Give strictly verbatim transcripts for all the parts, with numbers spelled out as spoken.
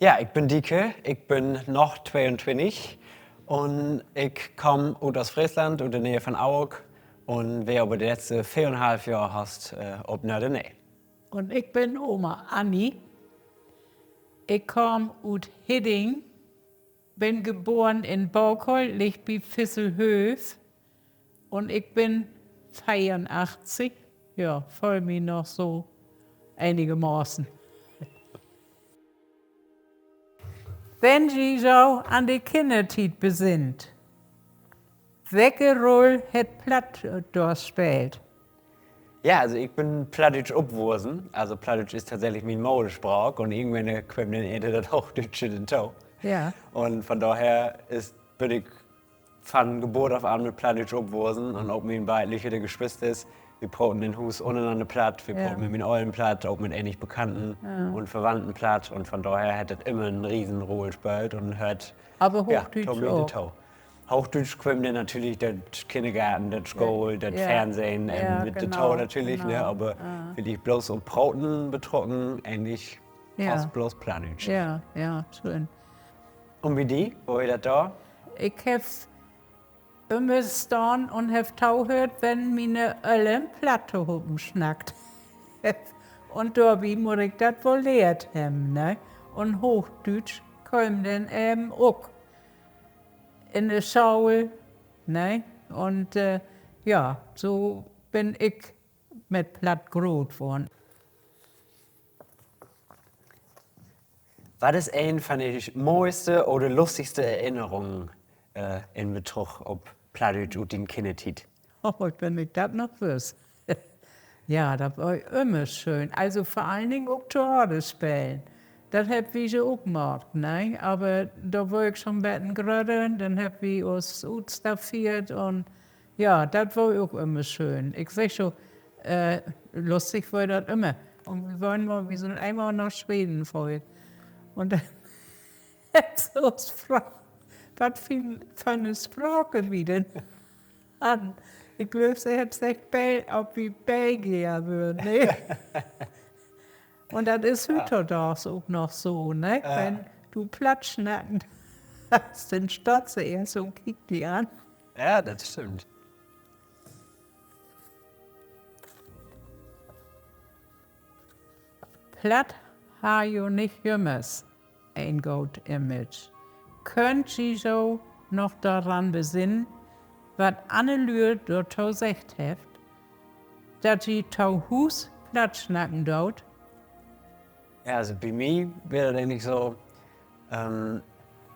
Ja, ik bün Dieke, ik bün noch tweeuntwintig un ik kaam ut Oostfreesland, ut de Neeg von Auerk, un weer aver de letzte veerenhalf Johr hast, äh, op Nörderney. Un ik bün Oma Anni. Ik kaam ut Hidding, bün geboren in Bocholt, liggt bi Visselhööv. Un ik bün veerenachtzig. Ja, föhl mi noch so enigermaßen. Wenn ji jo an de Kinnertiet besinnt, welke Rull hett Platt dor speelt? Ja, also ik bün plattdüütsch opwussen. Also Plattdüütsch is tatsächlich mien Moderspraak un irgendwann, äh, kweem denn eerder dat Hoochdüütsche denn to. Ja. Un von dorher is, bün ik von Geburt af an mit Plattdüütsch opwussen un ok mien beid lüttje Geschwisters, wi proten in Huus ünnernanner Platt, wi proten mit mien Ollen Platt, ok mit enig Bekannten un Verwandten Platt. Un von dorher hett dat immer en Riesenrull speelt un höört, ja, to mi to. Hoochdüütsch kweem denn natürlich dat Kinnergarten, dat School, dat Fernsehn, ähm, mit dorto natürlich, ne? Aver villicht bloots op Proten betrocken, egentlich fast bloots Plattdüütsch. Ja, ja, schöön. Un bi di, wo weer dat dor? Ik heff ümmer stahn un heff tohöört, wenn miene Öllern Platt tohopen snackt. Un dorbi mutt ik dat woll lehrt hebben, ne? Un Hoochdüütsch keem denn even ok in de School, ne? Un, äh, ja, so bün ik mit Platt groot worrn. Wat is een von de mooiste oder lustigste Erinnerungen, äh, in Betruch op Plattdüütsch ut dien Kinnertiet? Oh, wenn ik dat noch wüss. Ja, dat weer ümmer schöön. Also vör allen Dingen ok Theater spelen. Dat hebbt wi jo ok maakt, ne? Aver dor weer ik schon beten grötter, denn hebbt wi us utstaffeert un ja, dat weer ok ümmer schöön. Ik segg so, äh, lustig weer dat ümmer. Un wi weren mal, wi sünd eenmal na Sweden fohrt. Un denn hebbt se us fraagt, wat för, för 'ne Sprake wi denn harrn. Ik glööv, se hebbt seggt, Bel-, of wi Belgier weren, ne? Un dat is hüüttodaags ok noch so, ne? Wenn du Platt snacken deist, denn staht se eerst un kiekt di an. Ja, dat stimmt. Platt harr jo nich jümmers en goot Image. Köönt ji jo noch doran besinnen, wat anner Lüe dorto seggt hebbt, dat ji to Huus Platt snacken doot? Ja, also bi mi weer dat egentlich so, ähm,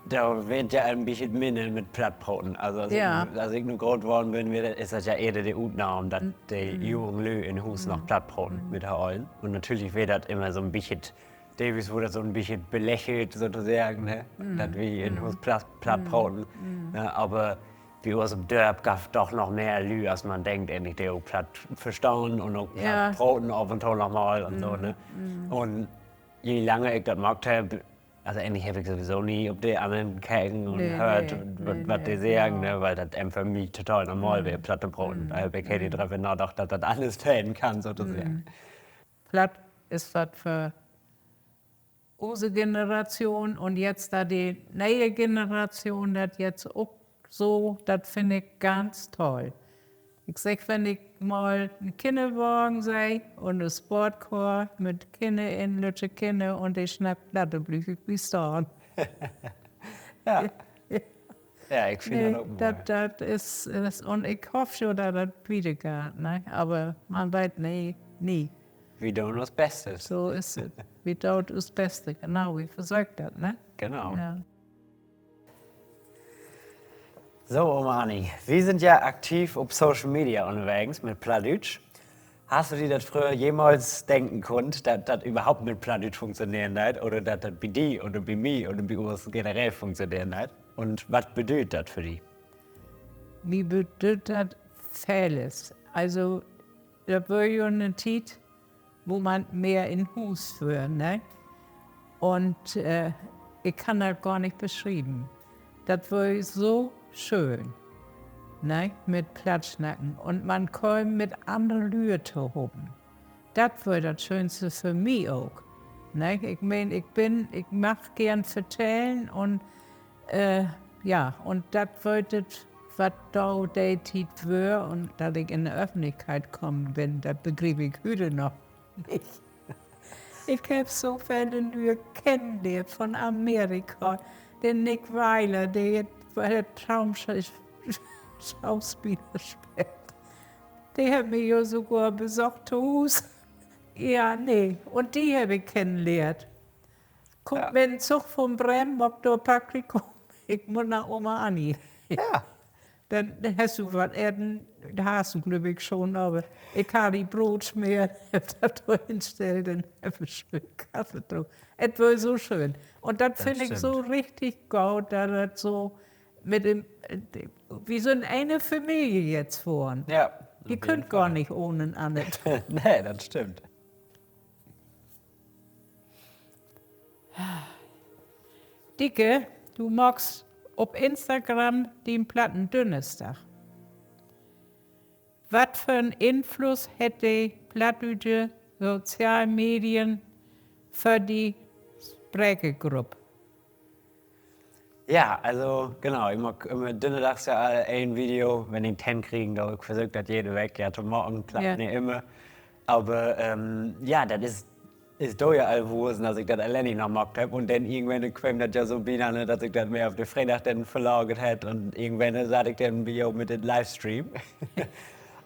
dor weer ja en beten minner mit Platt proten. Also as ik, as ik nu groot worrn bün, weer dat, is dat ja eerder de Utnahm, dat de jungen Lüe in Huus noch Platt proten mit de Ollen. Un natürlich weer dat immer so 'n beten, deelwies wurr dat so 'n beten belächelt sotoseggen, ne? Dat wi in Huus Platt, Platt proten. Ne? Aver bi us op Dörp gaff doch noch mehr Lüe, as man denkt, egentlich, de ok Platt verstahn un ok Platt proten af un to noch mal un so, ne? Un je langer ik dat maakt heff, also egentlich heff ik sowieso nie op de annern keken un höört, wat, wat de seggen, ne? Wiel dat eenfach för mi total normal weer, Platt to proten. Dor heff ik nie dröver nadacht, dat dat anners ween kann, sotoseggen. Platt is wat för use Generation un jetzt, dat de ne'e Generation dat jetzt ok so, dat finn ik ganz toll. Ik segg, wenn ik mal en Kinnerwagen seh un en Sportkorf mit Kinner in, lüttje Kinner, un de snackt Platt, dor bliev ik bi stahn. Ja, ik finn dat ok, dat, dat is, is, un ik hoff so, dat dat wieder geiht, ne? Aver man weet nie, nie. Wi doot us Bestes. So is dat. Wi doot us Bestes, genau, wi versöökt dat, ne? Genau. So, Oma Anni, wi sünd ja aktiv op Social Media ünnerwegens mit Plattdüütsch. Hest du di dat fröher jemals denken kunnt, dat dat överhaupt mit Plattdüütsch funktioneren deit? Oder dat dat bi di oder bi mi oder bi us generell funktioneren deit? Un wat bedüüdt dat för di? Mi bedüüdt dat veles. Also, dat weer jo 'ne Tiet, wo man mehr in Huus weer, ne? Un, äh, ik kann dat gor nich beschrieven. Dat weer so schöön, ne? Mit Platt snacken. Un man keem mit annere Lüe tohopen. Dat weer dat Schöönste för mi ok. Ne? Ik meen, ik bün, ik mag geern vertellen un, äh, ja, un dat weet ik, wat dor de Tiet weer un dat ik in de Öffentlichkeit kamen bün, dat begriep ik hüüt noch nich. Ik heff so vele Lüüd kennenlehrt von Amerika. De Nick Weiler, de hett, hett Traumscha-, Schauspieler speelt. De hett mi jo sogor besöcht to Huus. Ja, nee. Un de heff ik kennenlehrt. Kummt mit en Zug von Bremen, maakt dor Praktikum. Ik mutt na Oma Anni. Denn hest du wat, Erden, harrst du, glööv ik, schon, aver ik harr de Brootsmeer, heff dat dor hinstellt un heff en Stück Kaffee drunken. Et weer so schöön. Un dat finn ik so richtig goot, dat dat so mit dem, wi sünd ene Familie jetzt worrn. Wi köönt gor nich ohne 'n anner. Nee, dat stimmt. Dieke, du maakst op Instagram den Platten Dünnersdag. Wat för 'n Influss hett de plattdüütsche Sozialmedien för de Sprekergrupp? Ja, also, genau, ik maak ümmer dünnerdags ja al een Video, wenn ik 't henkriegen do. Ik versöök dat jede Week ja to maken, klappt nich ümmer. Aver, ähm, ja, dat is, is dor ja al wussen, dat ik dat alleen noch maakt hebb. Un denn irgendwenn kweem dat ja so binanner, dat ik dat mehr op de Freedag denn verlagert hebb. Un irgendwenn satt ik denn bi jo mit den Livestream.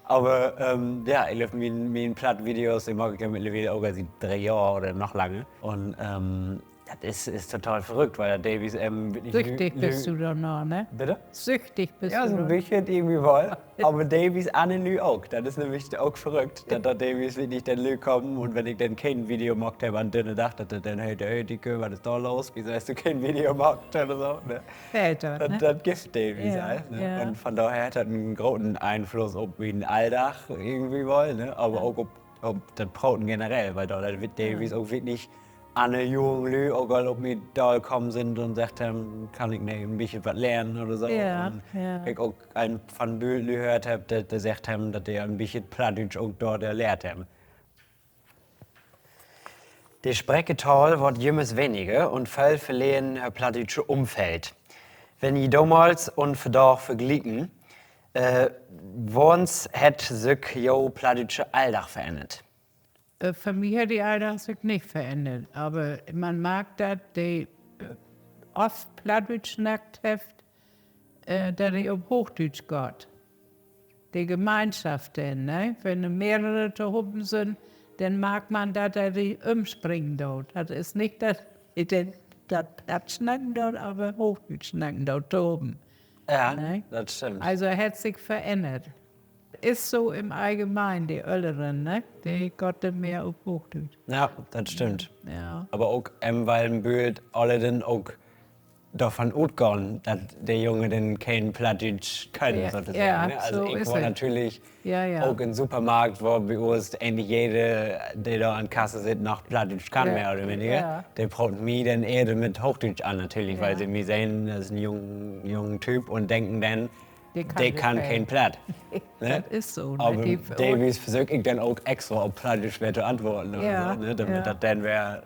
Aver, ähm, ja, ik glööv, mien, mien Plattvideos, de maak ik ja mittlerwiel ok al siet dree Johr oder noch langer. Un, ähm, dat is, is total verrückt, wiel dat Davies, ähm, wirklich. Süchtig büst du dorna, ne? Bitte? Süchtig büst du. Ja, so 'n beten irgendwie woll. Aver Davies anner Lüüd ok. Dat is nämlich ok verrückt, dat dor Davies wirklich denn Lüüd kamen un wenn ik denn keen Video maakt hebb an Dünnerdag, dat de denn heet: Hey, Dieke, wat is dor los? Wieso hest du keen Video maakt? Oder so, ne? Dat, dat gifft Davies al, ne? Un von dorher hett dat en groten Influss op mien Alldag irgendwie woll, ne? Aver ok op, op dat Proten generell, wiel dor, dat Davies ok wirklich anner junge Lüüd ok al op mi dal kamen sünd un seggt hebben: Kann ik nich en beten wat lehren oder so? Un ik ok al von Bült Lüüd höört hebb, dat de seggt hebben, dat de en beten Plattdüütsch ok dor lehrt hebben. De Sprekertahl word jümmers weniger un völ verleren hör plattdüütsche Ümfeld. Wenn ji domals un vandaag verglieken, äh, woans hett sük jo plattdüütsche Alldag verännert? För mi hett de Alldag sük nich verännert, aver man markt dat, de oft Plattdüütsch snackt hebbt, dat de op Hoochdüütsch gaht. De Gemeinschaft denn, ne? Wenn mehrere tohopen sünd, denn markt man, dat de ümspringen doot. Dat is nich, dat de denn dat Platt snacken doot, aver Hoochdüütsch snacken doot tohopen. Also hett sik verännert. Is so im Allgemeinen, de Ölleren, ne? De gaht denn mehr op Hoochdüütsch. Ja, dat stimmt. Aver ok, ähm, wiel en Bült Ölleren ok dorvon utgahn, dat de Jungen denn keen Plattdüütsch köönt, sotoseggen, ne? Also ik wor natürlich ok in Supermarkt, wor bi us egentlich jede, de dor an Kasse sitt, noch Plattdüütsch kann, mehr oder weniger. De proten mi denn ehrder mit Hoochdüütsch an, natürlich, wiel se mi sehn as en jung, jungen Typ un denken denn, de kann keen Platt. Dat is so, ne? Aver Davies versöök ik denn ok extra op Plattdüütsch weer to antworten oder so, ne? Dormit dat denn weer,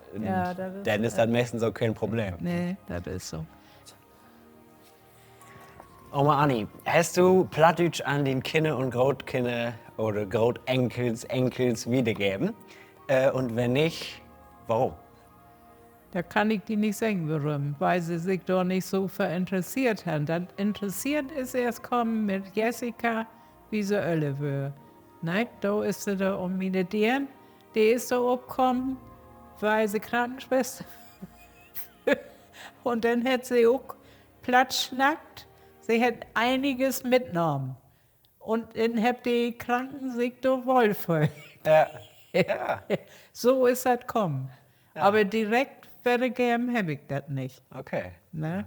denn is dat meestens ok keen Problem. Nee, dat is so. Oma Anni, hest du Plattdüütsch an dien Kinner un Grootkinner oder Grootenkels, Enkels wiedergeven? Äh, un wenn nich, worüm? Dat kann ik di nich seggen, worüm, wiel se sik dor nich so för interesseert hebbt. Dat Interesseren is eerst kamen mit Jessica, wie se öller wöör. Ne, do is se dor um miene Deern, de is dor opkamen, wiel se Krankenswester. Un denn hett se ok Platt snackt. Se hett eniges mitnahmen. Un denn hebbt de Kranken sik dor wohlföhlt. So is dat kamen. Aver direkt weddergeven heff ik dat nich. Ne?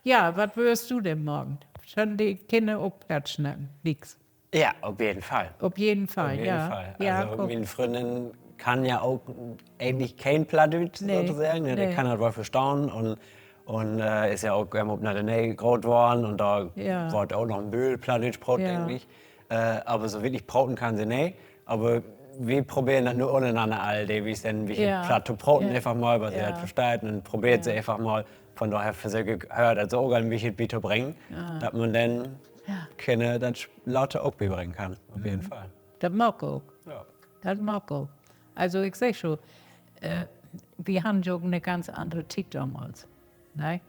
Ja, wat wöörst du denn maken? Schöölt de Kinner ok Platt snacken, lieks? Ja, op jeden Fall. Op jeden Fall, ja. Also, mien Fründin kann ja ok egentlich keen Plattdüütsch, sotoseggen, ne? De kann dat woll verstahn un, un, äh, is ja ok, ähm, op 'n Neidarp groot worrn un dor word ok noch en beten Plattdüütsch proot, denk ik. Äh, aver so wirklich proten kann se nich. Aver wi proberen dat nu ünnerenanner all, de wi denn, wi Platt to proten, eenfach mal, wat se dat versteiht, un denn probeert se eenfach mal. Vun dorher versöök ik, hör dat so ok en beten bitobringen, dat man denn Kinner dat later ok bibringen kann, op jeden Fall. Dat mag ok. Dat mag ok. Also, ik segg so, wi harrn jo ok 'ne ganz annere Tiet domals, ne?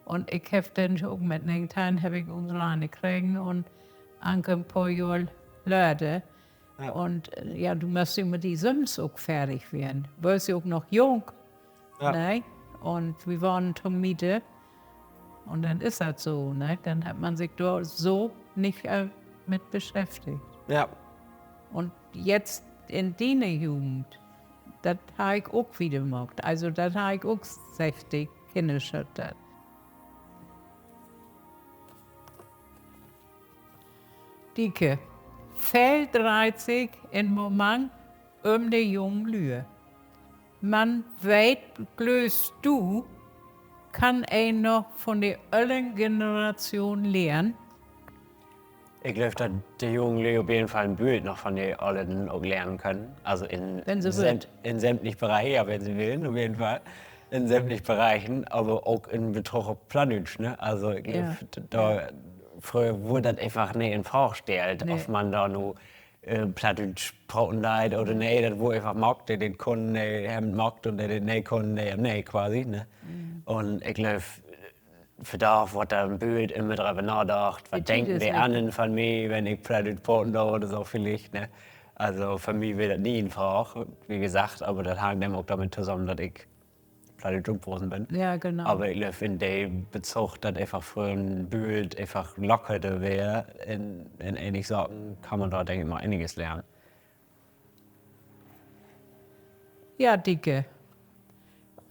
Un ik heff denn ok mit negenteihn heff ik uns Lene kregen un Anke en poor Johr later. Un, ja, du musst jümmer di sülvst ok fertig weern. Weerst ja ok noch jung, ne? Un wi wahnen to Miete. Un denn is dat so, ne? Denn hett man sik dor so nich mit beschäftigt. Un jetzt in diene Jugend, dat harr ik ok wieder maakt. Also, dat harr ik ok seggt, de Kinnerschütter. Dieke, veel dreiht sik in Momang üm de jungen Lüe. Man weet, glöövst du, kann een noch vun de öllern Generatschoon lehren? Ik glööv, dat de jungen Lüe op jeden Fall en Bült noch vun de Öllern ok lehren köönt. Also in sämtlich Bereiche, ja, wenn se willen, op jeden Fall. In sämtlich Bereichen, aver ok in Betrüch op Plattdüütsch, ne? Also ik glööv, dor, fröher wurr dat eenfach nich in Fraag stellt, of man dor nu Plattdüütsch proten deit oder nee. Dat wurr eenfach maakt, de dat kunnen, de hebbt maakt, un de dat nee kunnen, de hebbt nee, quasi, ne? Un ik glööv, vundaag word dor en Bült ümmer dröver nadacht, wat denken de annern vun mi, wenn ik Plattdüütsch proten do oder so villicht, ne? Also för mi weer dat nie in Fraag, wie gesagt, aver dat hangt denn ok dormit tosamen, dat ik Plattdüütsch opwussen bün. Aver ik glööv, in de Bezug, dat eenfach fröher en Bült eenfach lockerder weer in, in enige Saken, kann man dor, denk ik mal, eniges lehren. Ja, Dieke.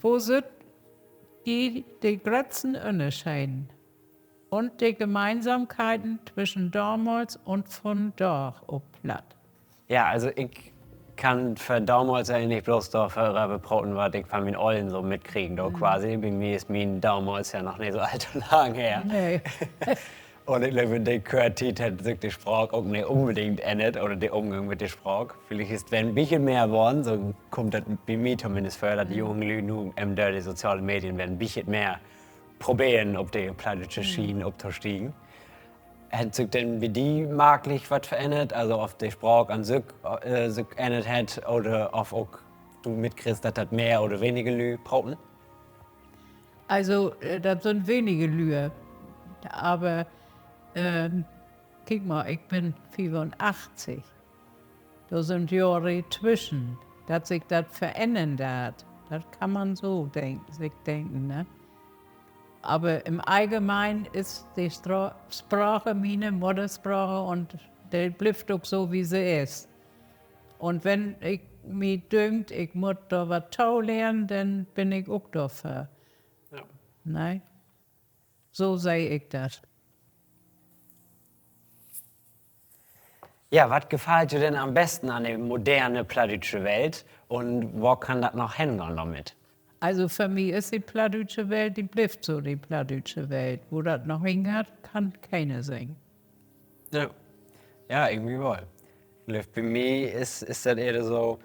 Wo süht ji de gröttsten Ünnerscheden un de Gemeinsamkeiten twischen domals un vundaag op Platt? Ja, also ik kann för domals egentlich bloots dorför proten, wat ik vun mien Ollen so mitkreeg, do quasi. Bi mi is mien domals ja noch nich so allto lang her. Un ik glööv, in de Körtiet hett sik de Spraak ok nich unbedingt ännert oder de Ümgang mit de Spraak. Villicht is 't weer en beten mehr worrn, so kummt dat bi mi tominnst vör, dat junge Lüüd nu, ähm, dör de soziale Medien weer en beten mehr proberen, op de plattdüütsche Schiene optostiegen. Hett sik denn bi di marklich wat verännert? Also of de Spraak an sük, äh, sük ännert hett oder of ok du mitkriggst, dat dat mehr oder weniger Lüüd proten? Also, äh, dat sünd wenige Lüüd. Aver, ähm, kiek mal, ik bün fiefunachtzig. Dor sünd Johren twischen, dat sik dat verännern deit. Dat kann man so denk-, sik denken, ne? Aver im Allgemeinen is de Stra-, Sprache miene Muddersprache un de blifft ok so, wie se is. Un wenn ik mi dünkt, ik mutt dor wat tolehren, denn bün ik ok dorför. Ne? So seh ik dat. Ja, wat gefallt di denn an'n besten an de moderne plattdüütsche Welt un wo kann dat noch hengahn dormit? Also för mi is de plattdüütsche Welt, de blifft so de plattdüütsche Welt. Wo dat noch hengeiht, kann keener seggen. Ja. Ja, irgendwie woll. Glööv, bi mi is, is dat ehrder so,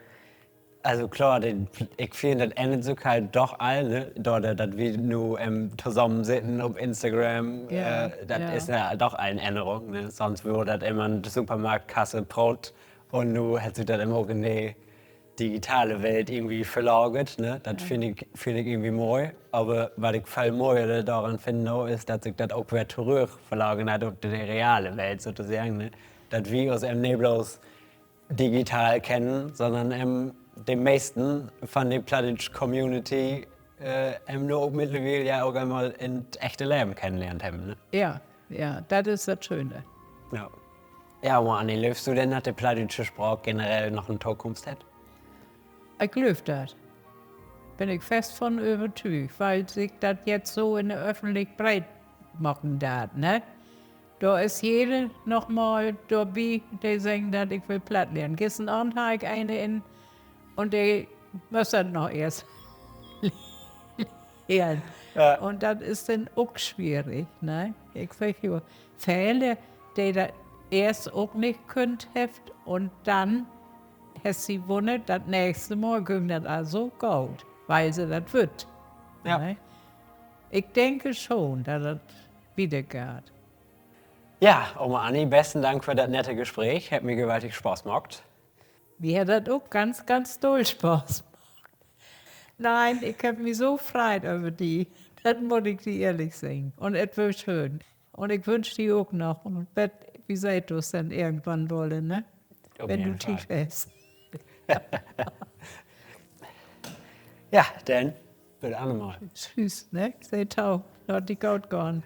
also klaar, de, ik finn, dat ännert sük halt doch all, ne? Dordör, dat wi nu, ähm, tosamen sitten op Instagram, äh, dat is ja doch all en Ännerung, ne? Sünst wöör dat immer an de Supermarktkasse proot un nu hett sük dat immer ok in de digitale Welt irgendwie verlagert, ne? Dat finn ik, finn ik irgendwie moi. Aver wat ik veel moier doran finn, is, dat sik dat ok weer torüch verlagert hett op de reale Welt sotoseggen, ne? Dat wi us even nich bloots digital kennen, sonnern even de meisten vun de plattdüütsche Community, äh, even nu ok mittlerwiel ja ok eenmal in't echte Leven kennenlehrt hebben, ne? Ja, ja, dat is dat Schöne. Ja. Ja, aver Anni, glöövst du denn, dat de plattdüütsche Spraak generell noch en Tokunft hett? Ik glööv dat. Bün ik fest vun övertüügt, wiel sik dat jetzt so in de Öffentlichkeit breet maken deit, ne? Dor is jede noch mal dorbi, de seggt, dat ik will Platt lehren. Güstern Avend harr ik ene in un de müss dat noch eerst lehren. Un dat is denn ok swierig, ne? Ik weet jo, vele, de dat eerst ok nich kunnt hebbt un denn Hest di wunnert, dat nächste Mal güng dat al so goot, wiel se dat wüsst. Ik denke schon, dat dat wiedergeiht. Ja, Oma Anni, besten Dank för dat nette Gespreek. Hett mi gewaltig Spaaß maakt. Mi hett dat ok ganz, ganz doll Spaaß maakt. Nee, ik heff mi so freit över di. Dat mutt ik di ehrlich seggen. Un et weer schöön. Un ik wünsch di ok noch, un bet, wi seht us denn irgendwann woller, ne? Wenn du Tiet hest. Ja, denn, bit annermal. Tschüüs, ne? Segg tau, laat di goot gahn.